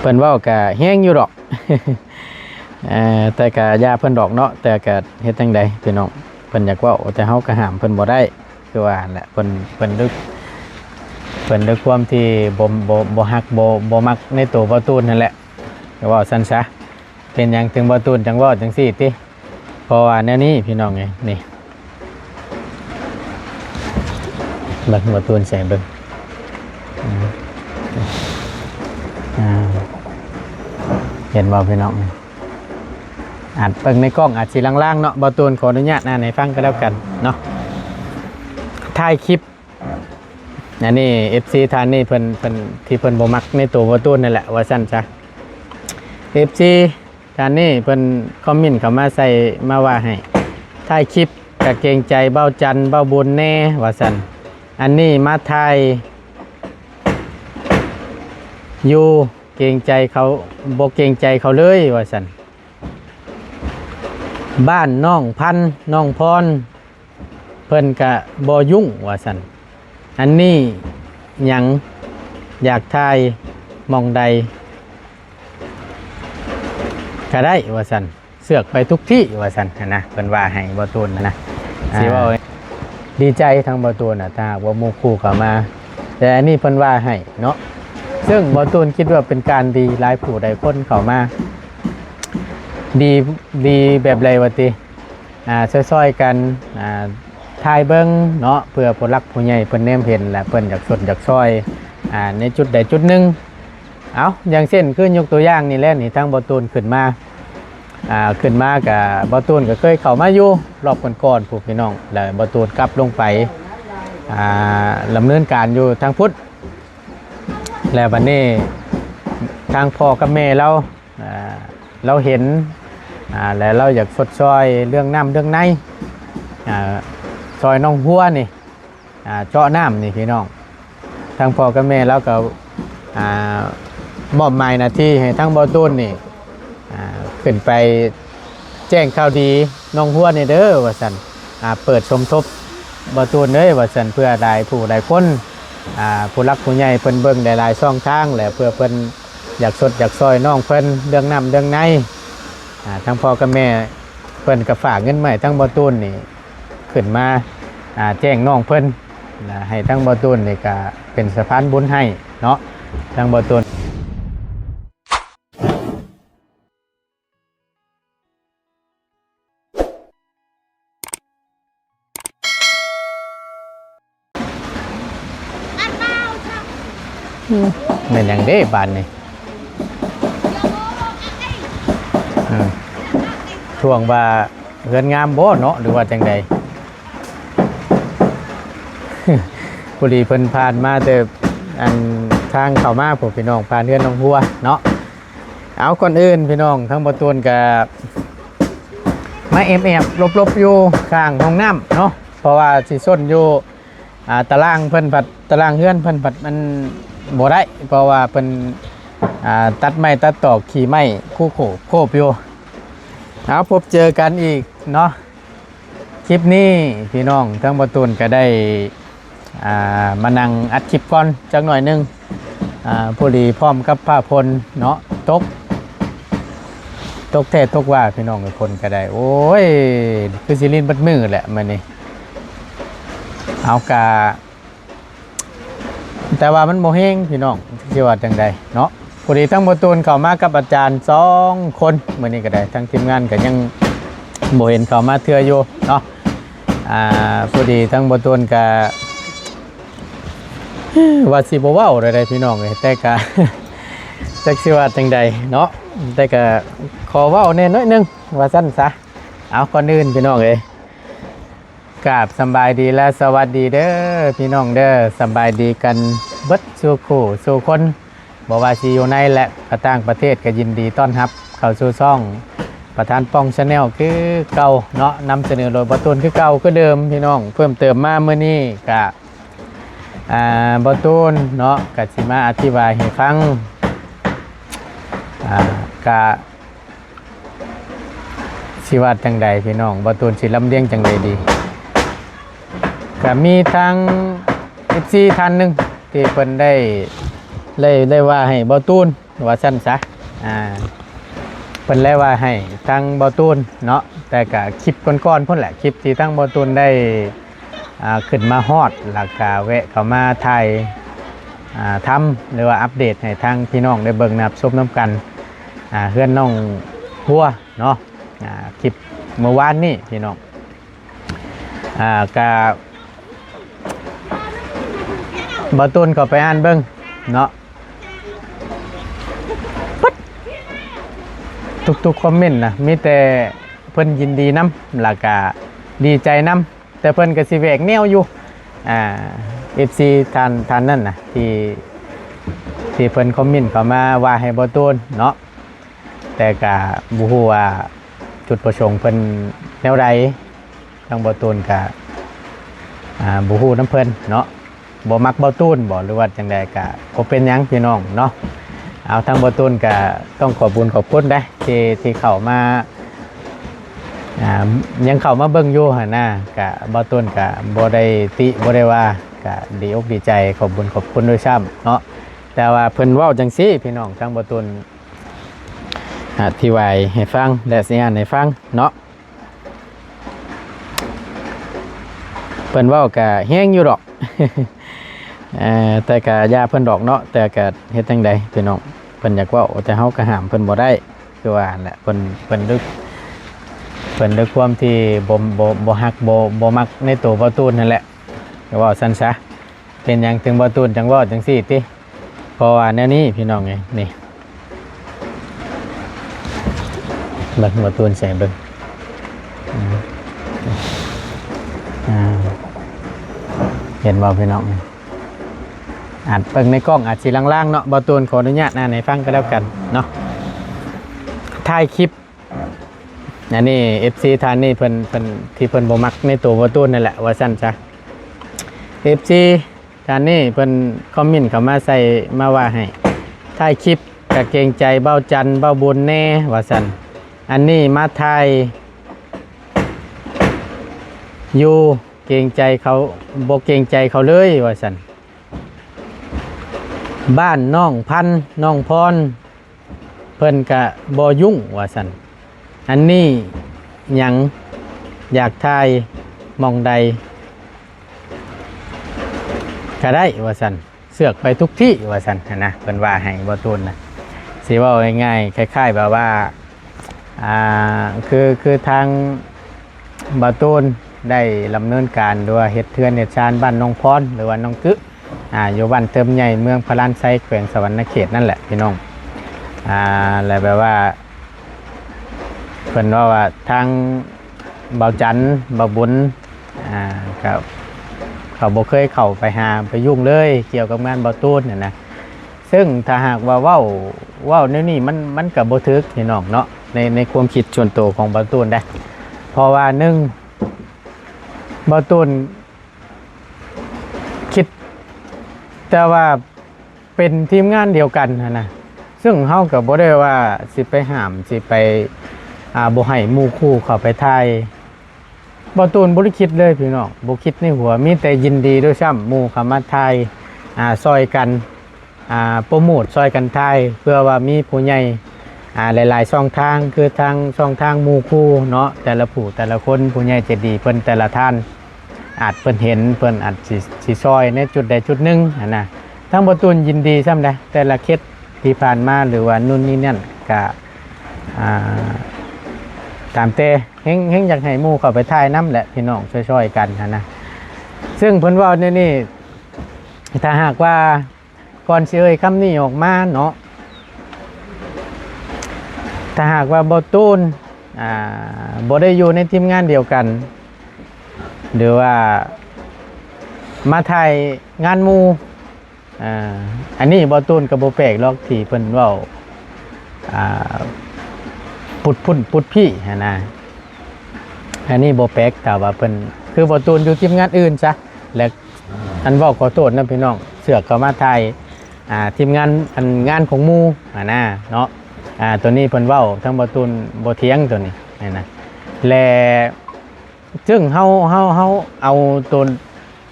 ເພິ່ນເວົ້າກະແຮງຢູ່ດອກ ເອີ ແຕ່ກະຢ່າເພິ່ນດອກເນາະ ແຕ່ກະເຮັດຈັ່ງໃດພີ່ນ້ອງ ເພິ່ນຢາກເວົ້າ ແຕ່ເຮົາກະຫ້າມເພິ່ນບໍ່ໄດ້ ຄືວ່າຫັ້ນແຫຼະ ເພິ່ນ ເພິ່ນດ້ວຍ ເພິ່ນດ້ວຍຄວາມທີ່ບໍ່ ບໍ່ ບໍ່ຮັກ ບໍ່ ບໍ່ມັກໃນໂຕບ່າວຕູນຫັ້ນແຫຼະ ກະເວົ້າຊັ້ນຊະ. ເປັນຫຍັງເຖິງບ່າວຕູນຈັ່ງເວົ້າຈັ່ງຊີ້ຕິ? ເພາະວ່າແນວນີ້ພີ່ນ້ອງເອີຍ ນີ້ ເບິ່ງບ່າວຕູນໃສ່ເບິ່ງ ອືມ ອ່າ ເຫັນບໍ່ພີ່ນ້ອງ? ອາດເບິ່ງໃນກ້ອງອາດຊິລາງໆເນາະ ບ່າວຕູນຂໍອະນຸຍາດອ່ານໃຫ້ຟັງກໍແລ້ວກັນເນາະ ຖ່າຍຄລິບ ອັນນີ້ເອັຟຊີທ່ານນີ້ເພິ່ນ ເພິ່ນ ທີ່ເພິ່ນບໍ່ມັກໃນໂຕບ່າວຕູນນັ້ນແຫຼະ ວ່າຊັ້ນຊະ ເອັຟຊີ ທ່ານນີ້ເພິ່ນຄອມເມັນເຂົ້າມາໃສ່ ມາວ່າໃຫ້ຖ່າຍຄລິບກະເກງໃຈບ່າວຈັນ ບ່າວບຸນແດ່ວ່າຊັ້ນ ອັນນີ້ມາຖ່າຍຢູ່ເກງໃຈເຂົາ ບໍ່ເກງໃຈເຂົາເລີຍວ່າຊັ້ນ ບ້ານນ້ອງພັນ ນ້ອງພອນ ເພິ່ນກະບໍ່ຫຍຸ້ງວ່າຊັ້ນ ອັນນີ້ຫຍັງ ຢາກຖ່າຍໝ່ອງໃດ ກະໄດ້ວ່າຊັ້ນ ເຊືອກໄປທຸກທີ່ວ່າຊັ້ນຫັ້ນນະ ເພິ່ນວ່າໃຫ້ບ່າວຕູນນະ ອ່າ ຊິເວົ້າ ດີໃຈທາງບ່າວຕູນນະ ຖ້າຫາກວ່າໝູ່ຄູ່ເຂົ້າມາ ແຕ່ອັນນີ້ເພິ່ນວ່າໃຫ້ເນາະ ເຊິ່ງບ່າວຕູນຄິດວ່າເປັນການດີ ຫຼາຍຜູ້ຫຼາຍຄົນເຂົ້າມາ ດີ ດີແບບໃດວະຕິ ອ່າ ຊ່ອຍໆກັນ ອ່າ ຖ່າຍເບິ່ງເນາະ ເພື່ອຜູ້ຫຼັກຜູ້ໃຫຍ່ເພິ່ນແນມເຫັນ ແລະ ເພິ່ນຢາກຊົດຢາກຊ່ອຍ ອ່າ ໃນຈຸດໃດຈຸດໜຶ່ງ ເອົາ ຢ່າງເຊັ່ນ ຄືຍົກຕົວຢ່າງນີ້ແຫຼະ ນີ້ ທາງບ່າວຕູນຂຶ້ນມາ ອ່າ ຂຶ້ນມາກະ ບ່າວຕູນກະເຄີຍເຂົ້າມາຢູ່ລອບກ່ອນໆ ພຸ້ນພີ່ນ້ອງ ແລ້ວບ່າວຕູນກັບລົງໄປ ອ່າ ດຳເນີນການຢູ່ທາງພຸ້ນ ແລ້ວບັດນີ້ທາງພໍ່ກັບແມ່ລາວ ອ່າ ລາວເຫັນ ອ່າ ແລະ ລາວຢາກຊົດຊ່ອຍເລື່ອງນ້ຳເລື່ອງໃນ ອ່າ ຊ່ອຍໜອງຫົວນີ້ ອ່າ ເຈາະນ້ຳນີ້ພີ່ນ້ອງ ທາງພໍ່ກັບແມ່ລາວກໍ ອ່າ ມອບໝາຍໜ້າທີ່ໃຫ້ທາງບ່າວຕູນນີ້ ອ່າ ຂຶ້ນໄປແຈ້ງຂ່າວດີໜອງຫົວນີ້ເດີວ່າຊັ້ນ ອ່າ ເປີດສົມທົບບ່າວຕູນເອີຍວ່າຊັ້ນ ເພື່ອຫຼາຍຜູ້ຫຼາຍຄົນ ອ່າ ຜູ້ຫຼັກຜູ້ໃຫຍ່ເພິ່ນເບິ່ງຫຼາຍໆຊ່ອງທາງ ແລະ ເພື່ອເພິ່ນຢາກຊົດຢາກຊ່ອຍນ້ອງເພິ່ນເລື່ອງນ້ຳເລື່ອງໃນ ອ່າ ທາງພໍ່ກັບແມ່ເພິ່ນກໍຝາກເງິນມາໃຫ້ທາງບ່າວຕູນນີ້ ຂຶ້ນມາ ອ່າ ແຈ້ງນ້ອງເພິ່ນ ແລະ ໃຫ້ທາງບ່າວຕູນນີ້ກະເປັນສະພານບຸນໃຫ້ເນາະ ທາງບ່າວຕູນ ແມ່ນຫຍັງເດ້ບາດນີ້ ອືມ ທວງວ່າເຮືອນງາມບໍ່ເນາະ ຫຼືວ່າຈັ່ງໃດ? ພໍດີເພິ່ນຜ່ານມາແຕ່ ອັນ ທາງເຂົ້າມາພຸ້ນ ພີ່ນ້ອງ ຜ່ານເຮືອນໜອງຫົວເນາະ. ເອົາ ກ່ອນອື່ນ ພີ່ນ້ອງ ທາງບ່າວຕູນກະມາແອບໆຫຼົບໆຢູ່ຂ້າງຫ້ອງນ້ຳເນາະ ເພາະວ່າຊິຊົນຢູ່ ອ່າ ຕາລ່າງເພິ່ນພັດ ຕາລ່າງເຮືອນເພິ່ນພັດມັນບໍ່ໄດ້ ເພາະວ່າເພິ່ນ ອ່າ ຕັດໄມ້ຕັດຕອກ ຂີ້ໄມ້ຄູໂຂບໂຄບຢູ່. ເອົາ ພົບເຈີກັນອີກເນາະ ຄລິບນີ້ ພີ່ນ້ອງ ທາງບ່າວຕູນກະໄດ້ ອ່າ ມານັ່ງອັດຄລິບກ່ອນຈັກໜ້ອຍໜຶ່ງ ອ່າ ພໍດີພ້ອມກັບຟ້າຝົນເນາະ ຕົກ ຕົກແທ້ຕົກວ່າ ພີ່ນ້ອງເອີຍ ຝົນກະໄດ້ ໂອ້ຍ ຄືຊິລິນເບິດມື້ແຫຼະມື້ນີ້ ເອົາ ກະ ແຕ່ວ່າມັນບໍ່ແຮງ ພີ່ນ້ອງ ຊິວ່າຈັ່ງໃດເນາະ. ພໍດີທາງບ່າວຕູນເຂົ້າມາກັບອາຈານສອງຄົນ ມື້ນີ້ກໍໄດ້ ທາງທີມງານກໍຍັງບໍ່ເຫັນເຂົ້າມາເທື່ອຢູ່ເນາະ. ອ່າ ພໍດີທາງບ່າວຕູນກໍ ວ່າຊິບໍ່ເວົ້າໃດໆ ພີ່ນ້ອງເອີຍ ແຕ່ກໍ ຈັກຊິວ່າຈັ່ງໃດເນາະ ແຕ່ກໍຂໍເວົ້າແດ່ໜ້ອຍໜຶ່ງ ວ່າຊັ້ນຊະ. ເອົາ ກ່ອນອື່ນ ພີ່ນ້ອງເອີຍ ກາບສຳບາຍດີ ແລະ ສະຫວັດດີເດີ ພີ່ນ້ອງເດີ ສຳບາຍດີກັນເບິດສູ່ຄູ່ສູ່ຄົນ ບໍ່ວ່າຊິຢູ່ໃນ ແລະ ກະຕ່າງປະເທດ ກໍຍິນດີຕ້ອນຮັບເຂົ້າສູ່ຊ່ອງປະທານປ່ອງ Channel ຄືເກົ່າເນາະ ນຳສະເໜີໂດຍບ່າວຕູນຄືເກົ່າຄືເດີມ ພີ່ນ້ອງ. ເພີ່ມເຕີມມາມື້ນີ້ກະ ອ່າ ບ່າວຕູນເນາະ ກະຊິມາອະທິບາຍໃຫ້ຟັງ ອ່າ ກະ ຊິວ່າຈັ່ງໃດ ພີ່ນ້ອງ ບ່າວຕູນຊິລຳລຽງຈັ່ງໃດດີ? ກະມີທາງ ເອັຟຊີ ທ່ານໜຶ່ງທີ່ເພິ່ນໄດ້ ໄດ້ ໄດ້ວ່າໃຫ້ບ່າວຕູນ ວ່າຊັ້ນຊະ. ອ່າ ເພິ່ນແລະວ່າໃຫ້ທາງບໍ່ຕູນເນາະ, ແຕ່ກະຄລິບກ່ອນໆພຸ້ນແຫຼະ ຄລິບທີ່ທາງບໍ່ຕູນໄດ້ ອ່າ ຂຶ້ນມາຮອດ ແລ້ວກະແວະເຂົ້າມາຖ່າຍ ອ່າ ທຳ ຫຼືວ່າອັບເດດໃຫ້ທາງພີ່ນ້ອງໄດ້ເບິ່ງນຳຊົມນຳກັນ ອ່າ ເຮືອນນ້ອງບົວເນາະ. ອ່າ ຄລິບເມື່ອວານນີ້ພີ່ນ້ອງ ອ່າ ກະ ບ່າວຕູນເຂົ້າໄປອ່ານເບິ່ງເນາະ ປຶດ ທຸກໆຄອມເມັນນະ ມີແຕ່ເພິ່ນຍິນດີນຳ ແລ້ວກະດີໃຈນຳ ແຕ່ເພິ່ນກະຊິແຫວກແນວຢູ່ ອ່າ ເອັຟຊີ ທ່ານ ທ່ານນັ້ນນະ ທີ່ ທີ່ເພິ່ນຄອມເມັນເຂົ້າມາວ່າໃຫ້ບ່າວຕູນເນາະ. ແຕ່ກະບໍ່ຮູ້ວ່າຈຸດປະສົງເພິ່ນແນວໃດ ທາງບ່າວຕູນກະ ອ່າ ບໍ່ຮູ້ນຳເພິ່ນເນາະ ບໍ່ມັກບ່າວຕູນບໍ ຫຼືວ່າຈັ່ງໃດ ກະບໍ່ເປັນຫຍັງພີ່ນ້ອງເນາະ. ເອົາ ທາງບ່າວຕູນກະຕ້ອງຂອບບຸນຂອບຄຸນເດ້ ທີ່ ທີ່ເຂົ້າມາ ອ່າ ຍັງເຂົ້າມາເບິ່ງຢູ່ຫັ້ນນະ ກະບ່າວຕູນກະບໍ່ໄດ້ຕິບໍ່ໄດ້ວ່າ ກະດີອົກດີໃຈ ຂອບບຸນຂອບຄຸນດ້ວຍຊ້ຳເນາະ. ແຕ່ວ່າເພິ່ນເວົ້າຈັ່ງຊີ້ພີ່ນ້ອງ ທາງບ່າວຕູນ ອະທິບາຍໃຫ້ຟັງ ແລະ ຊິອ່ານໃຫ້ຟັງເນາະ. ເພິ່ນເວົ້າກະແຮງຢູ່ດອກ ເອີ ແຕ່ກະຢ່າເພິ່ນດອກເນາະ ແຕ່ກະເຮັດຈັ່ງໃດພີ່ນ້ອງ ເພິ່ນຢາກເວົ້າ ແຕ່ເຮົາກະຫ້າມເພິ່ນບໍ່ໄດ້ ຄືວ່າຫັ້ນແຫຼະ ເພິ່ນ ເພິ່ນດ້ວຍ ເພິ່ນດ້ວຍຄວາມທີ່ບໍ່ ບໍ່ ບໍ່ຮັກ ບໍ່ ບໍ່ມັກໃນໂຕບ່າວຕູນຫັ້ນແຫຼະ ກະເວົ້າຊັ້ນຊະ. ເປັນຫຍັງເຖິງບ່າວຕູນຈັ່ງເວົ້າຈັ່ງຊີ້ຕິ? ເພາະວ່າແນວນີ້ພີ່ນ້ອງເອີຍ ນີ້ ເບິ່ງບ່າວຕູນໃສ່ເບິ່ງ ອືມ ອ່າ ເຫັນບໍ່ພີ່ນ້ອງ? ອາດເບິ່ງໃນກ້ອງອາດຊິລາງໆເນາະ ບ່າວຕູນຂໍອະນຸຍາດອ່ານໃຫ້ຟັງກໍແລ້ວກັນເນາະ ທ້າຍຄລິບ ອັນນີ້ເອັຟຊີທ່ານນີ້ເພິ່ນ ເພິ່ນ ທີ່ເພິ່ນບໍ່ມັກໃນໂຕບ່າວຕູນນັ້ນແຫຼະ ວ່າຊັ້ນຊະ. ເອັຟຊີທ່ານນີ້ເພິ່ນຄອມເມັນເຂົ້າມາໃສ່ ມາວ່າໃຫ້ ທ້າຍຄລິບກະເກງໃຈບ່າວຈັນ ບ່າວບຸນແດ່ ວ່າຊັ້ນ. ອັນນີ້ມາຖ່າຍຢູ່ ເກງໃຈເຂົາ ບໍ່ເກງໃຈເຂົາເລີຍ ວ່າຊັ້ນ. ບ້ານນ້ອງພັນ ນ້ອງພອນ ເພິ່ນກະບໍ່ຫຍຸ້ງວ່າຊັ້ນ. ອັນນີ້ຫຍັງ ຢາກຖ່າຍໝ່ອງໃດກະໄດ້ວ່າຊັ້ນ ເຊືອກໄປທຸກທີ່ວ່າຊັ້ນຫັ້ນນະ ເພິ່ນວ່າໃຫ້ບ່າວຕູນນະ. ຊິເວົ້າງ່າຍໆ ຄ້າຍໆແບບວ່າ ອ່າ ຄື ຄືທາງບ່າວຕູນໄດ້ດຳເນີນການ ຫຼືວ່າເຮັດເຮືອນເຮັດຊານບ້ານນ້ອງພອນ ຫຼືວ່ານ້ອງກຶ ອ່າ ຢູ່ບ້ານເຕີມໃຫຍ່ ເມືອງພະລານໄຊ ແຂວງສະຫວັນນະເຂດນັ້ນແຫຼະພີ່ນ້ອງ. ອ່າ ແລະແບບວ່າ ເພິ່ນເວົ້າວ່າທາງບ່າວຈັນ ບ່າວບຸນ ອ່າ ກະເຂົາບໍ່ເຄີຍເຂົ້າໄປຫາໄປຫຍຸ້ງເລີຍ ກ່ຽວກັບງານບ່າວຕູນຫັ້ນນະ. ເຊິ່ງຖ້າຫາກວ່າເວົ້າ ເວົ້າແນວນີ້ ມັນ ມັນກະບໍ່ຖືກພີ່ນ້ອງເນາະ ໃນ ໃນຄວາມຄິດສ່ວນໂຕຂອງບ່າວຕູນເດ້. ເພາະວ່າໜຶ່ງ ບ່າວຕູນຄິດແຕ່ວ່າເປັນທີມງານດຽວກັນຫັ້ນນະ ເຊິ່ງເຮົາກະບໍ່ໄດ້ວ່າຊິໄປຫ້າມ ຊິໄປ ອ່າ ບໍ່ໃຫ້ໝູ່ຄູ່ເຂົ້າໄປຖ່າຍ. ບ່າວຕູນບໍ່ໄດ້ຄິດເລີຍພີ່ນ້ອງ ບໍ່ຄິດໃນຫົວ ມີແຕ່ຍິນດີດ້ວຍຊ້ຳ ໝູ່ເຂົ້າມາຖ່າຍ ອ່າ ຊ່ອຍກັນ ອ່າ ໂປຣໂມດ ຊ່ອຍກັນຖ່າຍ ເພື່ອວ່າມີຜູ້ໃຫຍ່ ອ່າ ຫຼາຍໆຊ່ອງທາງ ຄືທາງຊ່ອງທາງໝູ່ຄູ່ເນາະ ແຕ່ລະຜູ້ແຕ່ລະຄົນ ຜູ້ໃຫຍ່ໃຈດີເພິ່ນແຕ່ລະທ່ານ ອາດເພິ່ນເຫັນ ເພິ່ນອາດຊິ ຊິຊ່ອຍໃນຈຸດໃດຈຸດໜຶ່ງຫັ້ນນະ. ທາງບ່າວຕູນຍິນດີຊ້ຳໃດ ແຕ່ລະເຂດທີ່ຜ່ານມາ ຫຼືວ່ານູ້ນນີ້ນັ້ນກະ ອ່າ ຕາມແຕ່ ແຮ່ງ ແຮ່ງຢາກໃຫ້ໝູ່ເຂົ້າໄປຖ່າຍນຳແຫຼະພີ່ນ້ອງ ຊ່ອຍໆກັນຫັ້ນນະ. ເຊິ່ງເພິ່ນເວົ້າແນວນີ້ ຖ້າຫາກວ່າ ກ່ອນຊິເອີ່ຍຄຳນີ້ອອກມາເນາະ ຖ້າຫາກວ່າບ່າວຕູນ ອ່າ ບໍ່ໄດ້ຢູ່ໃນທີມງານດຽວກັນ ຫຼືວ່າມາຖ່າຍງານໝູ່ ອ່າ ອັນນີ້ບ່າວຕູນກໍບໍ່ແປກດອກທີ່ເພິ່ນເວົ້າ ອ່າ ປຸດພຸ້ນປຸດພີ້ຫັ້ນນະ. ອັນນີ້ບໍ່ແປກ ຖ້າວ່າເພິ່ນ ຄືບ່າວຕູນຢູ່ທີມງານອື່ນຊະ ແລະ ອັນເວົ້າຂໍໂທດນຳພີ່ນ້ອງ ເຊືອກເຂົ້າມາຖ່າຍ ອ່າ ທີມງານ ອັນງານຂອງໝູ່ຫັ້ນນະເນາະ. ອ່າ ໂຕນີ້ເພິ່ນເວົ້າ ທາງບ່າວຕູນບໍ່ຖຽງໂຕນີ້ຫັ້ນນະ ແລະ ເຊິ່ງເຮົາ ເຮົາ ເຮົາເອົາໂຕ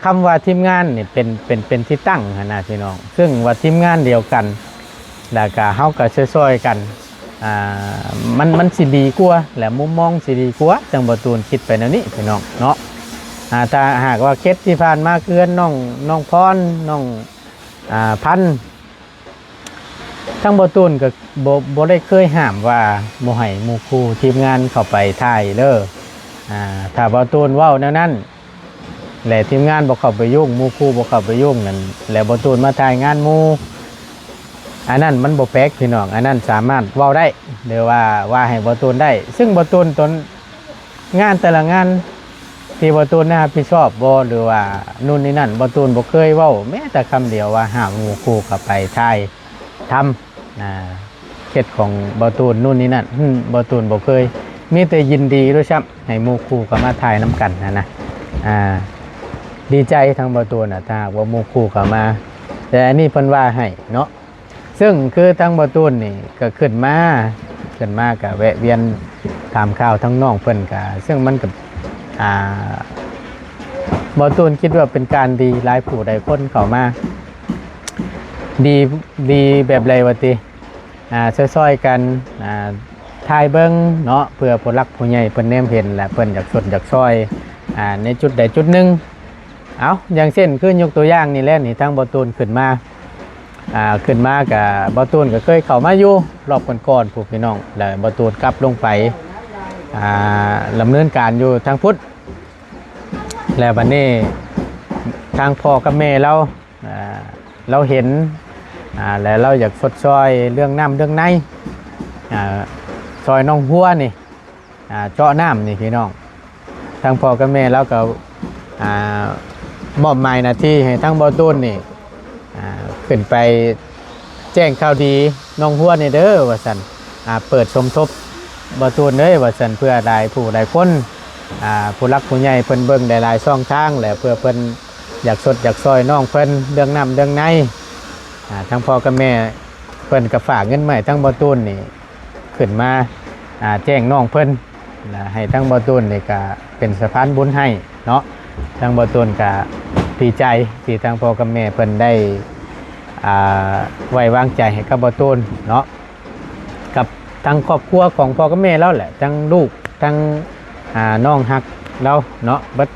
ຄຳວ່າທີມງານນີ້ເປັນ ເປັນ ເປັນທີ່ຕັ້ງຫັ້ນນະພີ່ນ້ອງ ເຊິ່ງວ່າທີມງານດຽວກັນ ແລ້ວກະເຮົາກະຊ່ອຍໆກັນ ອ່າ ມັນ ມັນຊິດີກວ່າ ແລະ ມຸມມອງຊິດີກວ່າ. ທາງບ່າວຕູນຄິດໄປແນວນີ້ພີ່ນ້ອງເນາະ. ອ່າ ຖ້າຫາກວ່າເຂດທີ່ຜ່ານມາ ເຂດນ້ອງ ນ້ອງພອນ ນ້ອງ ອ່າ ພັນ ທາງບ່າວຕູນກໍບໍ່ ບໍ່ໄດ້ເຄີຍຫ້າມວ່າບໍ່ໃຫ້ໝູ່ຄູ່ທີມງານເຂົ້າໄປຖ່າຍເດີ. ອ່າ ຖ້າບ່າວຕູນເວົ້າແນວນັ້ນ ແລະ ທີມງານບໍ່ເຂົ້າໄປຫຍຸ້ງ ໝູ່ຄູ່ບໍ່ເຂົ້າໄປຫຍຸ້ງນັ້ນ ແລະ ບ່າວຕູນມາຖ່າຍງານໝູ່ ອັນນັ້ນມັນບໍ່ແປກພີ່ນ້ອງ. ອັນນັ້ນສາມາດເວົ້າໄດ້ ຫຼືວ່າ ວ່າໃຫ້ບ່າວຕູນໄດ້ ຊຶ່ງບ່າວຕູນຕົນ ງານແຕ່ລະງານທີ່ບ່າວຕູນໄດ້ຮັບຜິດຊອບບໍ່ ຫຼືວ່າໂນ່ນນີ້ນັ້ນ ບ່າວຕູນບໍ່ເຄີຍເວົ້າແມ້ແຕ່ຄຳດຽວວ່າຫ້າມໝູ່ຄູ່ເຂົ້າໄປຖ່າຍທຳ ອ່າ ເຂດຂອງບ່າວຕູນໂນ່ນນີ້ນັ້ນ. ຫຶ ບ່າວຕູນບໍ່ເຄີຍ ມີແຕ່ຍິນດີດ້ວຍຊ້ຳ ໃຫ້ໝູ່ຄູ່ເຂົ້າມາຖ່າຍນຳກັນຫັ້ນນະ. ອ່າ ດີໃຈທາງບ່າວຕູນນະ ຖ້າຫາກວ່າໝູ່ຄູ່ເຂົ້າມາ ແຕ່ອັນນີ້ເພິ່ນວ່າໃຫ້ເນາະ. ຊຶ່ງຄືທາງບ່າວຕູນນີ້ກໍຂຶ້ນມາ ຂຶ້ນມາກໍແວະວຽນຖາມຂ່າວທາງນ້ອງເພິ່ນ ກໍ ຊຶ່ງມັນກໍ ອ່າ ບ່າວຕູນຄິດວ່າເປັນການດີ ຫຼາຍຜູ້ຫຼາຍຄົນເຂົ້າມາ ດີ ດີແບບໃດວະຕິ ອ່າ ຊ່ອຍໆກັນ ອ່າ ຖ່າຍເບິ່ງເນາະ ເພື່ອຜູ້ຫຼັກຜູ້ໃຫຍ່ເພິ່ນແນມເຫັນ ແລະ ເພິ່ນຢາກຊົດຢາກຊ່ອຍ ອ່າ ໃນຈຸດໃດຈຸດໜຶ່ງ. ເອົາ ຢ່າງເຊັ່ນ ຄືຍົກຕົວຢ່າງນີ້ແຫຼະ ນີ້ທາງບ່າວຕູນຂຶ້ນມາ ອ່າ ຂຶ້ນມາກະ ບ່າວຕູນກໍເຄີຍເຂົ້າມາຢູ່ລອບກ່ອນໆ ພຸ້ນພີ່ນ້ອງ ແລ້ວບ່າວຕູນກັບລົງໄປ ອ່າ ດຳເນີນການຢູ່ທາງພຸ້ນ ແລ້ວບັດນີ້ທາງພໍ່ກັບແມ່ລາວ ອ່າ ລາວເຫັນ ອ່າ ແລ້ວລາວຢາກຊົດຊ່ອຍເລື່ອງນ້ຳເລື່ອງໃນ ອ່າ ຊ່ອຍໜອງຫົວນີ້ ອ່າ ເຈາະນ້ຳນີ້ພີ່ນ້ອງ ທາງພໍ່ກັບແມ່ລາວກໍ ອ່າ ມອບໝາຍໜ້າທີ່ໃຫ້ທາງບ່າວຕູນນີ້ ອ່າ ຂຶ້ນໄປແຈ້ງຂ່າວດີໜອງຫົວນີ້ເດີວ່າຊັ້ນ ອ່າ ເປີດສົມທົບບ່າວຕູນເດີວ່າຊັ້ນ ເພື່ອຫຼາຍຜູ້ຫຼາຍຄົນ ອ່າ ຜູ້ຫຼັກຜູ້ໃຫຍ່ເພິ່ນເບິ່ງຫຼາຍໆຊ່ອງທາງ ແລະ ເພື່ອເພິ່ນຢາກຊົດຢາກຊ່ອຍນ້ອງເພິ່ນເລື່ອງນ້ຳເລື່ອງໃນ ອ່າ ທາງພໍ່ກັບແມ່ເພິ່ນກໍຝາກເງິນມາໃຫ້ທາງບ່າວຕູນນີ້ ຂຶ້ນມາ ອ່າ ແຈ້ງນ້ອງເພິ່ນ ແລະ ໃຫ້ທາງບ່າວຕູນນີ້ກະເປັນສະພານບຸນໃຫ້ເນາະ. ທາງບ່າວຕູນກະດີໃຈທີ່ທາງພໍ່ກັບແມ່ເພິ່ນໄດ້ ອ່າ ໄວ້ວາງໃຈໃຫ້ກັບບ່າວຕູນເນາະ ກັບທັງຄອບຄົວຂອງພໍ່ກັບແມ່ລາວແຫຼະ ທັງລູກ ທັງ ອ່າ ນ້ອງຮັກລາວເນາະ ເບິດ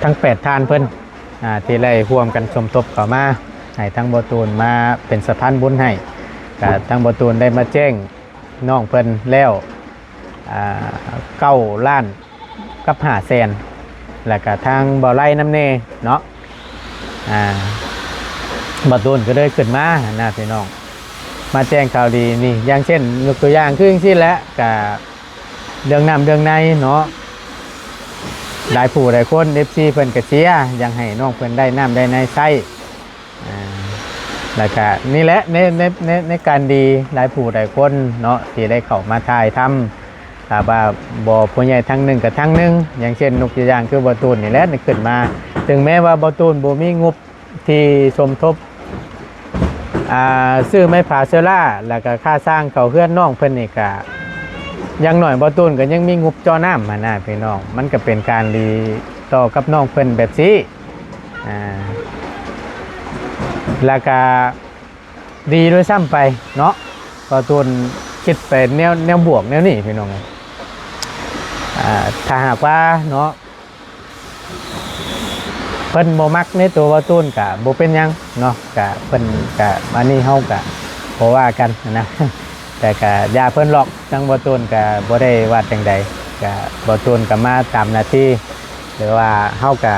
ທັງແປດທ່ານເພິ່ນ ອ່າ ທີ່ໄດ້ຮ່ວມກັນສົມທົບເຂົ້າມາ ໃຫ້ທາງບ່າວຕູນມາເປັນສະພານບຸນໃຫ້ ກະທາງບ່າວຕູນໄດ້ມາແຈ້ງນ້ອງເພິ່ນແລ້ວ ອ່າ ເກົ້າລ້ານກັບຫ້າແສນ ແລ້ວກະທາງບ່າວໄລນຳແດ່ເນາະ ອ່າ ບ່າວຕູນກໍເລີຍຂຶ້ນມານະພີ່ນ້ອງ ມາແຈ້ງຂ່າວດີນີ້ ຢ່າງເຊັ່ນ ຍົກຕົວຢ່າງຄືຈັ່ງຊີ້ແຫຼະ ກະ ເລື່ອງນ້ຳເລື່ອງໃນເນາະ ຫຼາຍຜູ້ຫຼາຍຄົນ ເອັຟຊີ ເພິ່ນກະເຊຍ ຢາກໃຫ້ນ້ອງເພິ່ນໄດ້ນ້ຳໄດ້ໃນໃຊ້ ອ່າ ແລ້ວກະນີ້ແຫຼະ ໃນ ໃນ ໃນ ໃນການດີ ຫຼາຍຜູ້ຫຼາຍຄົນເນາະ ທີ່ໄດ້ເຂົ້າມາຖ່າຍທຳ ຖ້າວ່າບໍ່ຜູ້ໃຫຍ່ທາງໜຶ່ງກະທາງໜຶ່ງ ຢ່າງເຊັ່ນ ຍົກຕົວຢ່າງຄືບ່າວຕູນນີ້ແຫຼະ ໄດ້ຂຶ້ນມາ ເຖິງແມ້ວ່າບ່າວຕູນບໍ່ມີງົບ ທີ່ສົມທົບ ອ່າ ຊື້ໄມ້ຜາເຊື້ອລາ ແລ້ວກະຄ່າສ້າງເຂົ້າເຮືອນນ້ອງເພິ່ນນີ້ກະ ຢ່າງໜ້ອຍບ່າວຕູນກໍຍັງມີງົບເຈາະນ້ຳຫັ້ນນະພີ່ນ້ອງ ມັນກໍເປັນການດີຕໍ່ກັບນ້ອງເພິ່ນແບບຊີ້ ອ່າ ແລ້ວກະດີດ້ວຍຊ້ຳໄປເນາະ ບ່າວຕູນຄິດໄປແນວ ແນວບວກແນວນີ້ພີ່ນ້ອງ ອ່າ ຖ້າຫາກວ່າເນາະ ເພິ່ນບໍ່ມັກໃນໂຕບ່າວຕູນກະບໍ່ເປັນຫຍັງເນາະ ກະເພິ່ນກະ ອັນນີ້ເຮົາກະບໍ່ວ່າກັນນະ ແຕ່ກະຢ່າເພິ່ນຫຼອກ ທາງບ່າວຕູນກະບໍ່ໄດ້ວ່າຈັ່ງໃດ ກະບ່າວຕູນກະມາຕາມໜ້າທີ່ ຫຼືວ່າເຮົາກະ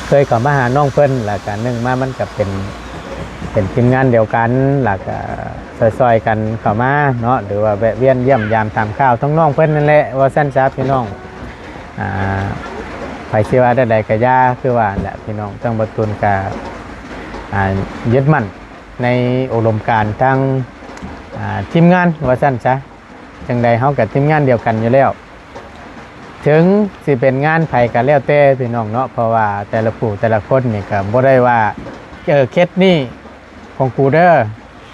ເຄີຍເຂົ້າມາຫານ້ອງເພິ່ນ ແລ້ວກະໜຶ່ງມາມັນກະເປັນ ເປັນທີມງານດຽວກັນ ແລ້ວກະຊ່ອຍໆກັນເຂົ້າມາເນາະ ຫຼືວ່າແວະວຽນຢ້ຽມຢາມຖາມຂ່າວທາງນ້ອງເພິ່ນນັ້ນແຫຼະ ວ່າຊັ້ນຊະພີ່ນ້ອງ. ອ່າ ໃຜຊິວ່າແນວໃດກະຢ່າ ຄືວ່າແຫຼະພີ່ນ້ອງ ທາງບ່າວຕູນກະ ອ່າ ຍຶດໝັ້ນໃນອຸດົມການທາງ ອ່າ ທີມງານວ່າຊັ້ນຊະ ຈັ່ງໃດເຮົາກະທີມງານດຽວກັນຢູ່ແລ້ວ ເຖິງຊິເປັນງານໃຜກະແລ້ວແຕ່ພີ່ນ້ອງເນາະ ເພາະວ່າແຕ່ລະຜູ້ແຕ່ລະຄົນນີ້ກະບໍ່ໄດ້ວ່າ ເອີ ເຂດນີ້ຂອງກູເດີ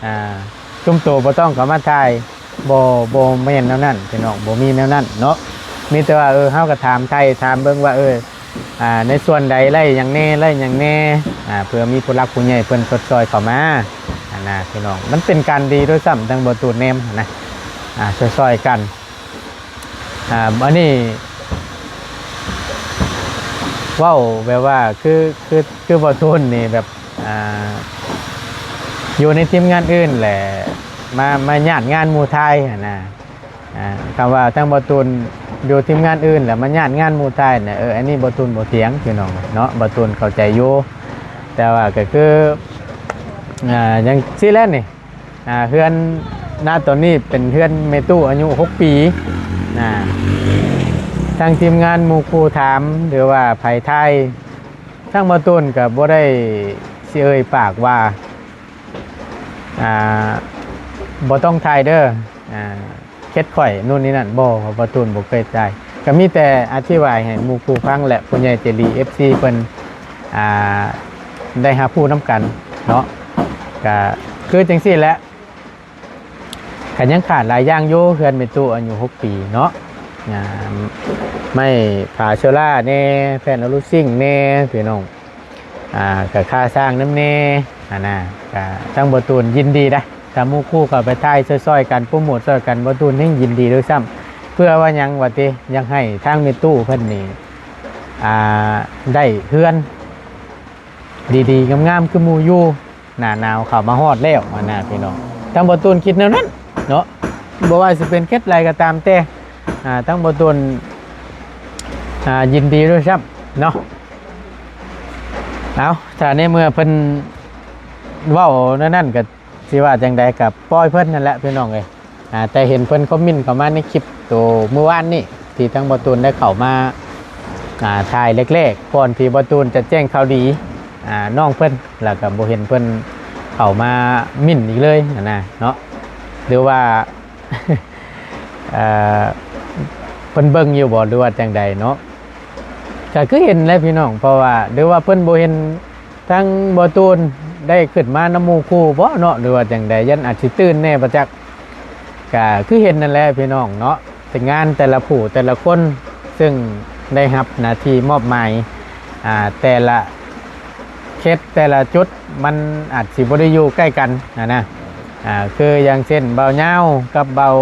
ອ່າ ຊຸມໂຕບໍ່ຕ້ອງເຂົ້າມາຖ່າຍ ບໍ່ ບໍ່ແມ່ນແນວນັ້ນພີ່ນ້ອງ ບໍ່ມີແນວນັ້ນເນາະ ມີແຕ່ວ່າ ເອີ ເຮົາກໍຖາມໄຖ່ຖາມເບິ່ງວ່າ ເອີ ອ່າ ໃນສ່ວນໃດໄດ້ຫຍັງແດ່ ໄດ້ຫຍັງແດ່ ອ່າ ເພື່ອມີຜູ້ຫຼັກຜູ້ໃຫຍ່ເພິ່ນຊົດຊ່ອຍເຂົ້າມາ ນະພີ່ນ້ອງ. ມັນເປັນການດີດ້ວຍຊ້ຳ ທາງບໍ່ຕູນແນມນະ ອາ ຊ່ອຍໆກັນ. ອາ ອັນນີ້ເວົ້າແບບວ່າ ຄື ຄື ຄືບໍ່ຕູນນີ້ແບບ ອາ ຢູ່ໃນທີມງານອື່ນແຫຼະ ມາ ມາຍາດງານໝູ່ຖ່າຍຫັ້ນນະ. ອາ ຄຳວ່າທາງບໍ່ຕູນຢູ່ທີມງານອື່ນ ແລ້ວມາຍາດງານໝູ່ຖ່າຍນະ ເອີ ອັນນີ້ບໍ່ຕູນບໍ່ຖຽງພີ່ນ້ອງເນາະ, ບໍ່ຕູນເຂົ້າໃຈຢູ່. ແຕ່ວ່າກໍຄື ອາ ຈັ່ງຊີ້ແຫຼະນີ້ ອາ ເຮືອນນະຕອນນີ້ເປັນເຮືອນແມ່ຕູ້ອາຍຸຫົກປີນະ. ທາງທີມງານໝູ່ຄູ່ຖາມ ຫຼືວ່າໃຜຖ່າຍ ທາງບໍ່ຕູນກໍບໍ່ໄດ້ຊິເອີ່ຍປາກວ່າ ອາ ບໍ່ຕ້ອງຖ່າຍເດີ ອາ ເຂດຂ້ອຍນູ້ນນີ້ນັ້ນ ບໍ່ ບໍ່ ບໍ່ ບໍ່ຕູນບໍ່ເຄີຍຖ່າຍ. ກໍມີແຕ່ອະທິບາຍໃຫ້ໝູ່ຄູ່ຟັງ ແລະ ຜູ້ໃຫຍ່ໃຈດີ ເອັຟຊີ ເພິ່ນ ອາ ໄດ້ຮັບຮູ້ນຳກັນເນາະ. ກໍຄືຈັ່ງຊີ້ແຫຼະ ກໍຍັງຂາດຫຼາຍຢ່າງຢູ່ ເຮືອນແມ່ຕູ້ອາຍຸຫົກປີເນາະ ອາ ໄມ້ຜາເຊີລາແດ່ ແຜ່ນອະລູຊິງແດ່ພີ່ນ້ອງ. ອາ ກະຄ່າສ້າງນຳແດ່ຫັ້ນນະ. ກະທາງບໍ່ຕູນຍິນດີໄດ໋ ຖ້າໝູ່ຄູ່ເຂົ້າໄປຖ່າຍຊ່ອຍໆກັນ ໂປຣໂມດຊ່ອຍກັນ ບໍ່ຕູນແຮ່ງຍິນດີດ້ວຍຊ້ຳ. ເພື່ອວ່າຫຍັງວ່າຕິ ຢາກໃຫ້ທາງແມ່ຕູ້ເພິ່ນນີ້ ອາ ໄດ້ເຮືອນດີໆງາມໆຄືໝູ່ຢູ່. ໜ້າໜາວເຂົ້າມາຮອດແລ້ວຫັ້ນນະພີ່ນ້ອງ. ທາງບໍ່ຕູນຄິດແນວນັ້ນເນາະ ບໍ່ວ່າຊິເປັນເຂດໃດກໍຕາມແຕ່ ອາ ທາງບໍ່ຕູນ ອາ ຍິນດີດ້ວຍຊ້ຳເນາະ. ເອົາ ຖ້າໃນເມື່ອເພິ່ນເວົ້າແນວນັ້ນ ກໍຊິວ່າຈັ່ງໃດກໍປ່ອຍເພິ່ນນັ້ນແຫຼະພີ່ນ້ອງເອີຍ. ອາ ແຕ່ເຫັນເພິ່ນຄອມເມັນເຂົ້າມາໃນຄລິບໂຕມື້ວານນີ້ ທີ່ທາງບໍ່ຕູນໄດ້ເຂົ້າມາ ອາ ຖ່າຍແລກໆ ກ່ອນທີ່ບໍ່ຕູນຈະແຈ້ງຂ່າວດີ ອາ ນ້ອງເພິ່ນ ແລ້ວກໍບໍ່ເຫັນເພິ່ນເຂົ້າມາເມັນອີກເລີຍຫັ້ນນະເນາະ. ຫຼືວ່າ ເອີ ເພິ່ນເບິ່ງຢູ່ບໍ່ ຫຼືວ່າຈັ່ງໃດເນາະ. ກໍຄືເຫັນແຫຼະພີ່ນ້ອງ ເພາະວ່າ ຫຼືວ່າເພິ່ນບໍ່ເຫັນທາງບໍ່ຕູນໄດ້ຂຶ້ນມານຳໝູ່ຄູ່ບໍ່ເນາະ ຫຼືວ່າຈັ່ງໃດ ຢ້ານອາດຊິຕື່ນແດ່ບໍ່ຈັກ. ກໍຄືເຫັນນັ້ນແຫຼະພີ່ນ້ອງເນາະ ແຕ່ງານແຕ່ລະຜູ້ແຕ່ລະຄົນ ຊຶ່ງໄດ້ຮັບໜ້າທີ່ມອບໝາຍ ອາ ແຕ່ລະເຂດແຕ່ລະຈຸດ ມັນອາດຊິບໍ່ໄດ້ຢູ່ໃກ້ກັນຫັ້ນນະ. ອາ ຄືຢ່າງເຊັ່ນ ບ່າວຍາວກັບບ່າວ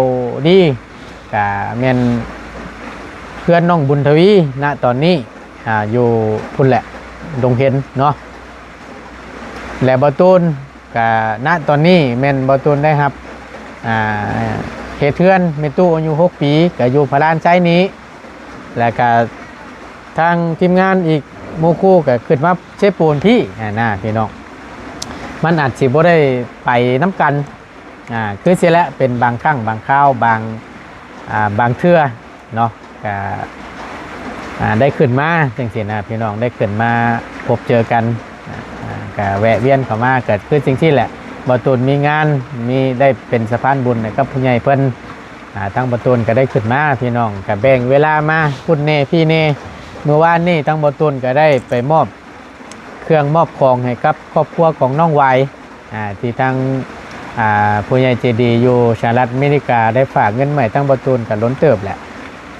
ດີ ກະແມ່ນເພື່ອນນ້ອງບຸນທະວີນະຕອນນີ້ ອາ ຢູ່ພຸ້ນແຫຼະ ດົງເຫັນເນາະ. ແລະ ບ່າວຕູນ ກະນະຕອນນີ້ແມ່ນບ່າວຕູນໄດ້ຮັບ ອາ ເຮັດເຮືອນແມ່ຕູ້ອາຍຸຫົກປີ ກະຢູ່ພະລານໄຊນີ້ ແລະກະທາງທີມງານອີກໝູ່ຄູ່ກະຂຶ້ນມາເຊໂປນພີ້ຫັ້ນນະພີ່ນ້ອງ. ມັນອາດຊິບໍ່ໄດ້ໄປນຳກັນ ອາ ຄືຊິແຫຼະ ເປັນບາງຄັ້ງບາງຄາວ ບາງ ອາ ບາງເທື່ອເນາະ ກະ ອາ ໄດ້ຂຶ້ນມາຈັ່ງຊີ້ນະພີ່ນ້ອງ ໄດ້ຂຶ້ນມາພົບເຈີກັນ ອາ ກະແວະວຽນເຂົ້າມາ ກະຄືຈັ່ງຊີ້ແຫຼະ ບ່າວຕູນມີງານ ມີ ໄດ້ເປັນສະພານບຸນໃຫ້ກັບຜູ້ໃຫຍ່ເພິ່ນ ອາ ທາງບ່າວຕູນກະໄດ້ຂຶ້ນມາພີ່ນ້ອງ ກະແບ່ງເວລາມາພຸ້ນແດ່ພີ້ແດ່. ມື້ວານນີ້ທາງບ່າວຕູນກະໄດ້ໄປມອບເຄື່ອງມອບຂອງໃຫ້ກັບຄອບຄົວຂອງນ້ອງຫວາຍ ອາ ທີ່ທາງ ອາ ຜູ້ໃຫຍ່ໃຈດີຢູ່ສະຫະລັດອາເມລິກາໄດ້ຝາກເງິນມາໃຫ້ທາງບ່າວຕູນກະດົນເຕີບແຫຼະ.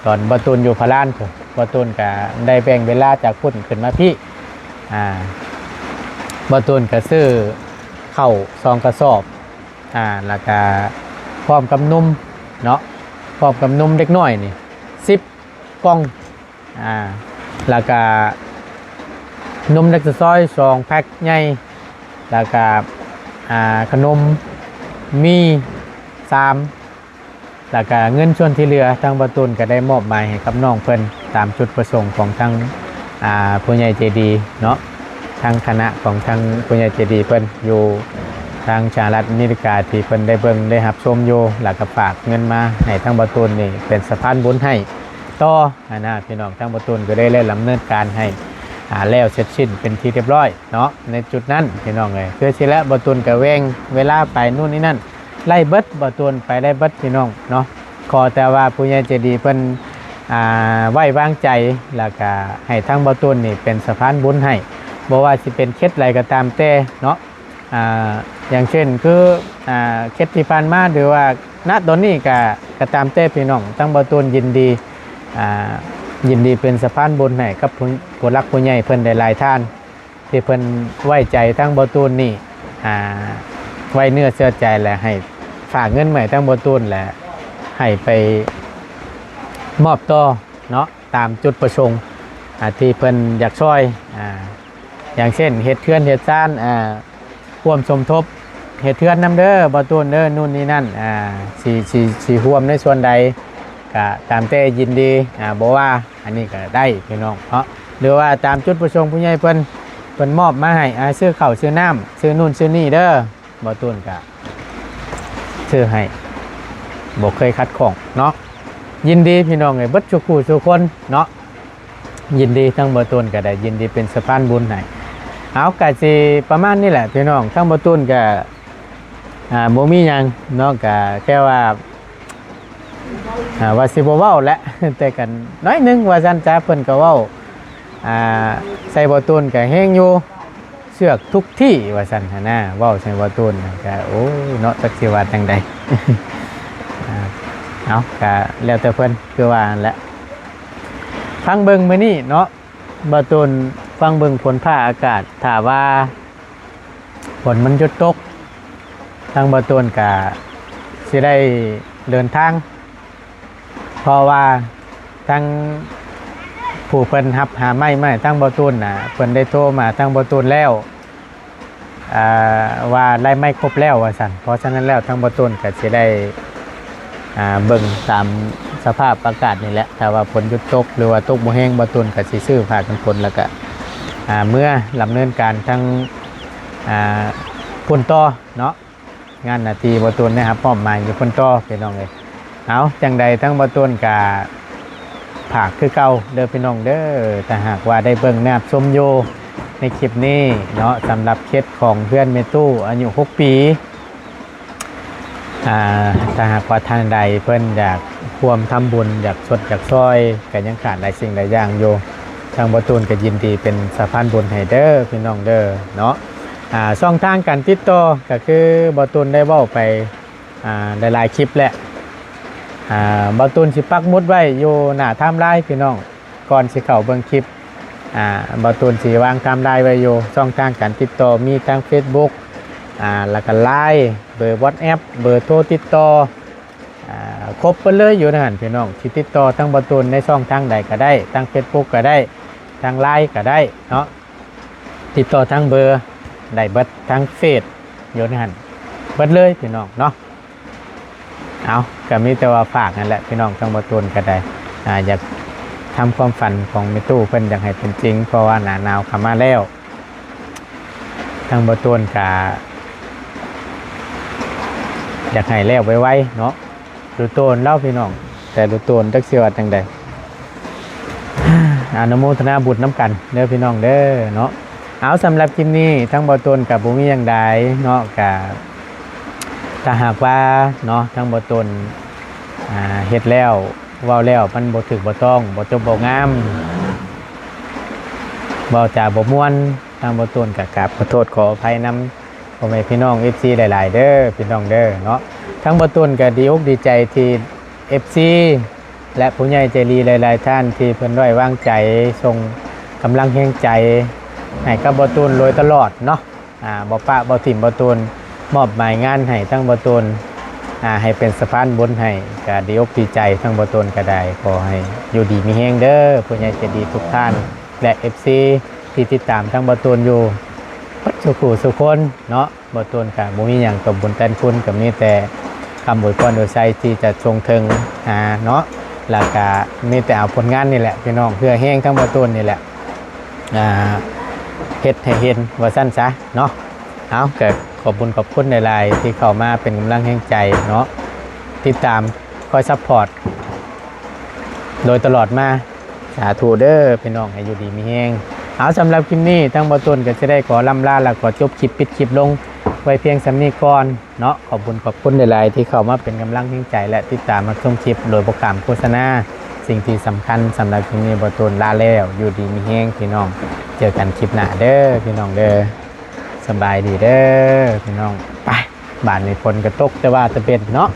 ຕອນບ່າວຕູນຢູ່ພະລານພຸ້ນ ບ່າວຕູນກະໄດ້ແບ່ງເວລາຈາກພຸ້ນຂຶ້ນມາພີ້ ອາ ບ່າວຕູນກະຊື້ເຂົ້າສອງກະສອບ ອາ ແລ້ວກະພ້ອມກັບນົມເນາະ ພ້ອມກັບນົມເດັກນ້ອຍນີ້ສິບກ່ອງ ອາ ແລ້ວກະນົມແລັກຕາຊອຍສອງແພັກໃຫຍ່ ແລ້ວກະ ອາ ຂະໜົມມີສາມ ແລ້ວກະເງິນສ່ວນທີ່ເຫຼືອ ທາງບ່າວຕູນກະໄດ້ມອບໝາຍໃຫ້ກັບນ້ອງເພິ່ນ ຕາມຈຸດປະສົງຂອງທາງ ອາ ຜູ້ໃຫຍ່ໃຈດີເນາະ ທາງຄະນະຂອງທາງຜູ້ໃຫຍ່ໃຈດີເພິ່ນຢູ່ທາງສະຫະລັດອາເມລິກາ ທີ່ເພິ່ນໄດ້ເບິ່ງໄດ້ຮັບຊົມຢູ່ ແລ້ວກະຝາກເງິນມາໃຫ້ທາງບ່າວຕູນນີ້ເປັນສະພານບຸນໃຫ້ຕໍ່ ຫັ້ນນະພີ່ນ້ອງ. ທາງບ່າວຕູນກໍໄດ້ ໄດ້ດຳເນີນການໃຫ້ ອາ ແລ້ວເສັດສິ້ນເປັນທີ່ຮຽບຮ້ອຍເນາະ ໃນຈຸດນັ້ນພີ່ນ້ອງເອີຍ. ຄືຊິແຫຼະ ບ່າວຕູນກໍແບ່ງເວລາໄປໂນ່ນນີ້ນັ້ນໄດ້ເບິດ ບ່າວຕູນໄປໄດ້ເບິດພີ່ນ້ອງເນາະ. ຂໍແຕ່ວ່າຜູ້ໃຫຍ່ໃຈດີເພິ່ນ ອາ ໄວ້ວາງໃຈ ແລ້ວກະໃຫ້ທາງບ່າວຕູນນີ້ເປັນສະພານບຸນໃຫ້ ບໍ່ວ່າຊິເປັນເຂດໃດກໍຕາມແຕ່ເນາະ. ອາ ຢ່າງເຊັ່ນຄື ອາ ເຂດທີ່ຜ່ານມາ ຫຼືວ່າ ນະ ຕອນນີ້ກະ ກະຕາມແຕ່ພີ່ນ້ອງ ທາງບ່າວຕູນຍິນດີ ອາ ຍິນດີເປັນສະພານບຸນໃຫ້ກັບຜູ້ ຜູ້ຫຼັກຜູ້ໃຫຍ່ເພິ່ນຫຼາຍໆທ່ານ ທີ່ເພິ່ນໄວ້ໃຈທາງບ່າວຕູນນີ້ ອາ ໄວ້ເນື້ອເຊື່ອໃຈ ແລະ ໃຫ້ຝາກເງິນມາໃຫ້ທາງບໍ່ຕູນ ແລະ ໃຫ້ໄປມອບຕໍ່ເນາະ ຕາມຈຸດປະສົງ ອາ ທີ່ເພິ່ນຢາກຊ່ອຍ ອາ ຢ່າງເຊັ່ນ ເຮັດເຮືອນເຮັດຊານ ອາ ຮ່ວມສົມທົບເຮັດເຮືອນນຳເດີ ບໍ່ຕູນເດີ ນູ່ນນີ້ນັ້ນ ອາ ຊິ ຊິ ຊິຮ່ວມໃນສ່ວນໃດກະຕາມແຕ່ ຍິນດີ ອາ ບໍ່ວ່າ ອັນນີ້ກະໄດ້ພີ່ນ້ອງເນາະ ຫຼືວ່າຕາມຈຸດປະສົງຜູ້ໃຫຍ່ເພິ່ນ ເພິ່ນມອບມາໃຫ້ ອາ ຊື້ເຂົ້າຊື້ນ້ຳ ຊື້ນູ່ນຊື້ນີ້ເດີ ບໍ່ຕູນກະຊື້ໃຫ້ ບໍ່ເຄີຍຂັດຂ້ອງເນາະ ຍິນດີພີ່ນ້ອງເອີຍ ເບິດສູ່ຄູ່ສູ່ຄົນເນາະ ຍິນດີ ທາງບໍ່ຕູນກະໄດ້ຍິນດີເປັນສະພານບຸນໃຫ້ ເອົາ ກະຊິປະມານນີ້ແຫຼະພີ່ນ້ອງ ທາງບໍ່ຕູນກະ ອາ ບໍ່ມີຫຍັງເນາະ ກະແຄ່ວ່າ ອາ ວ່າຊິບໍ່ເວົ້າແຫຼະ ແຕ່ກັນໜ້ອຍໜຶ່ງວ່າຊັ້ນຊະ ເພິ່ນກໍເວົ້າ ອາ ໃສ່ບໍ່ຕູນກໍແຮງຢູ່ ເຊືອກທຸກທີ່ວ່າຊັ້ນຫັ້ນນະ ເວົ້າໃສ່ບໍ່ຕູນກໍ ໂອ້ຍ ເນາະ ຈັກຊິວ່າຈັ່ງໃດ ອາ ເອົາ ກໍແລ້ວແຕ່ເພິ່ນ ຄືວ່າຫັ້ນແຫຼະ ຟັງເບິ່ງມື້ນີ້ເນາະ ບ່າວຕູນ ຟັງເບິ່ງຝົນຟ້າອາກາດ ຖ້າວ່າຝົນມັນຢຸດຕົກ ທາງບ່າວຕູນກະຊິໄດ້ເດີນທາງ ເພາະວ່າທາງຜູ້ເພິ່ນຮັບຫາໄມ້ມາໃຫ້ທາງບ່າວຕູນນະ ເພິ່ນໄດ້ໂທມາທາງບ່າວຕູນແລ້ວ ອ່າ ວ່າໄລ່ໄມ້ຄົບແລ້ວວ່າຊັ້ນ ເພາະສະນັ້ນແລ້ວທາງບ່າວຕູນກໍຊິໄດ້ ອ່າ ເບິ່ງຕາມສະພາບອາກາດນີ້ແຫຼະ ຖ້າວ່າຝົນຢຸດຕົກ ຫຼືວ່າຕົກບໍ່ແຮງ ບ່າວຕູນກໍຊິຊື້ຜ້າກັນຝົນ ແລ້ວກໍເມືອດຳເນີນການທາງ ອ່າ ພຸ້ນຕໍ່ເນາະ ງານໜ້າທີ່ບ່າວຕູນໄດ້ຮັບມອບໝາຍຢູ່ພຸ້ນຕໍ່ ພີ່ນ້ອງເອີຍ ເອົາ ຈັ່ງໃດທາງບ່າວຕູນກະຝາກຄືເກົ່າເດີພີ່ນ້ອງເດີ ຖ້າຫາກວ່າໄດ້ເບິ່ງໄດ້ຮັບຊົມຢູ່ໃນຄລິບນີ້ເນາະ ສຳລັບເຂດຂອງເຮືອນແມ່ຕູ້ອາຍຸຫົກປີ ອ່າ ຖ້າຫາກວ່າທ່ານໃດເພິ່ນຢາກຮ່ວມທຳບຸນ ຢາກຊົດຢາກຊ່ອຍ ກໍຍັງຂາດຫຼາຍສິ່ງຫຼາຍຢ່າງຢູ່ ທາງບ່າວຕູນກໍຍິນດີເປັນສະພານບຸນໃຫ້ເດີພີ່ນ້ອງເດີເນາະ ອ່າ ຊ່ອງທາງການຕິດຕໍ່ກໍຄືບ່າວຕູນໄດ້ເວົ້າໄປ ອ່າ ຫຼາຍໆຄລິບແລ້ວ ອ່າ ບ່າວຕູນຊິປັກໝຸດໄວ້ຢູ່ໜ້າໄທມລາຍພີ່ນ້ອງ ກ່ອນຊິເຂົ້າເບິ່ງຄລິບ ອ່າ ບ່າວຕູນຊິວາງໄທມລາຍໄວ້ຢູ່ ຊ່ອງທາງການຕິດຕໍ່ມີທັງເຟສບຸກ ອ່າ ແລ້ວກໍລາຍ ເບີວັອດແອັບ ເບີໂທຕິດຕໍ່ ອ່າ ຄົບເບິດເລີຍຢູ່ໃນຫັ້ນພີ່ນ້ອງ ຊິຕິດຕໍ່ທາງບ່າວຕູນໃນຊ່ອງທາງໃດກໍໄດ້ ທາງເຟສບຸກກໍໄດ້ ທາງລາຍກໍໄດ້ເນາະ ຕິດຕໍ່ທາງເບີໄດ້ເບິດ ທາງເຟສຢູ່ໃນຫັ້ນເບິດເລີຍພີ່ນ້ອງເນາະ ເອົາ ກໍມີແຕ່ວ່າຝາກນັ້ນແຫຼະພີ່ນ້ອງ ທາງບ່າວຕູນກໍໄດ້ ອ່າ ຢາກທຳຄວາມຝັນຂອງແມ່ຕູ້ເພິ່ນຢາກໃຫ້ເປັນຈິງ ເພາະວ່າໜ້າໜາວເຂົ້າມາແລ້ວ ທາງບ່າວຕູນກໍຢາກໃຫ້ແລ້ວໄວໆເນາະ ລຸໂຕນແລ້ວພີ່ນ້ອງ ແຕ່ລຸໂຕນຈັກຊິວ່າຈັ່ງໃດ ອະນຸໂມທະນາບຸນນຳກັນເດີພີ່ນ້ອງເດີເນາະ ເອົາ ສຳລັບຄລິບນີ້ທາງບ່າວຕູນກໍບໍ່ມີຫຍັງຫຼາຍເນາະ ກໍຖ້າຫາກວ່າເນາະ ທາງບ່າວຕູນ ອ່າ ເຮັດແລ້ວ ເວົ້າແລ້ວມັນບໍ່ຖືກບໍ່ຕ້ອງ ບໍ່ຈົບບໍ່ງາມ ເວົ້າຈາບໍ່ມ່ວນ ທາງບ່າວຕູນກໍກາບຂໍໂທດຂໍອະໄພນຳພໍ່ແມ່ພີ່ນ້ອງເອັຟຊີຫຼາຍໆເດີພີ່ນ້ອງເດີເນາະ ທາງບ່າວຕູນກໍດີອົກດີໃຈທີ່ເອັຟຊີ ແລະ ຜູ້ໃຫຍ່ໃຈດີຫຼາຍໆທ່ານທີ່ເພິ່ນໄວ້ວາງໃຈ ສົ່ງກຳລັງແຮງໃຈໃຫ້ກັບບ່າວຕູນໂດຍຕະຫຼອດເນາະ ອ່າ ບໍ່ປະບໍ່ຖິ້ມບ່າວຕູນ ມອບໝາຍງານໃຫ້ທາງບ່າວຕູນ ອ່າ ໃຫ້ເປັນສະພານບຸນໃຫ້ ກໍດີອົກດີໃຈ ທາງບ່າວຕູນກໍໄດ້ ຂໍໃຫ້ຢູ່ດີມີແຮງເດີ ຜູ້ໃຫຍ່ໃຈດີທຸກທ່ານ ແລະ ເອັຟຊີ ທີ່ຕິດຕາມທາງບ່າວຕູນຢູ່ເບິດສູ່ຜູ້ສູ່ຄົນເນາະ ບ່າວຕູນກໍບໍ່ມີຫຍັງຕອບບຸນແທນຄຸນ ກໍມີແຕ່ຄຳອວຍພອນອວຍໄຊທີ່ຈະສົ່ງເຖິງຫາເນາະ ແລ້ວກໍມີແຕ່ເອົາຜົນງານນີ້ແຫຼະພີ່ນ້ອງ ເຫື່ອແຮງທາງບ່າວຕູນນີ້ແຫຼະ ອ່າ ເຮັດໃຫ້ເຫັນວ່າຊັ້ນຊະເນາະ ເອົາ ກໍຂອບບຸນຂອບຄຸນຫຼາຍໆທີ່ເຂົ້າມາເປັນກຳລັງແຮງໃຈເນາະ ຕິດຕາມ ຄອຍຊັບພອດໂດຍຕະຫຼອດມາ ສາທຸເດີພີ່ນ້ອງ ໃຫ້ຢູ່ດີມີແຮງ ເອົາ ສຳລັບຄລິບນີ້ທາງບ່າວຕູນກໍຊິໄດ້ຂໍລ່ຳລາ ແລະ ຂໍຈົບຄລິບ ປິດຄລິບລົງໄວ້ພຽງສ່ຳນີ້ກ່ອນເນາະ ຂອບບຸນຂອບຄຸນຫຼາຍໆທີ່ເຂົ້າມາເປັນກຳລັງແຮງໃຈ ແລະ ຕິດຕາມຮັບຊົມຄລິບໂດຍບໍ່ຂ້າມໂຄສະນາ ສິ່ງທີ່ສຳຄັນສຳລັບຄລິບນີ້ ບ່າວຕູນລາແລ້ວ ຢູ່ດີມີແຮງພີ່ນ້ອງ ເຈີກັນຄລິບໜ້າເດີພີ່ນ້ອງເດີ ສະບາຍດີເດີພີ່ນ້ອງ ໄປ ບາດນີ້ຝົນກໍຕົກແຕ່ວ່າຕະເວັນເນາະ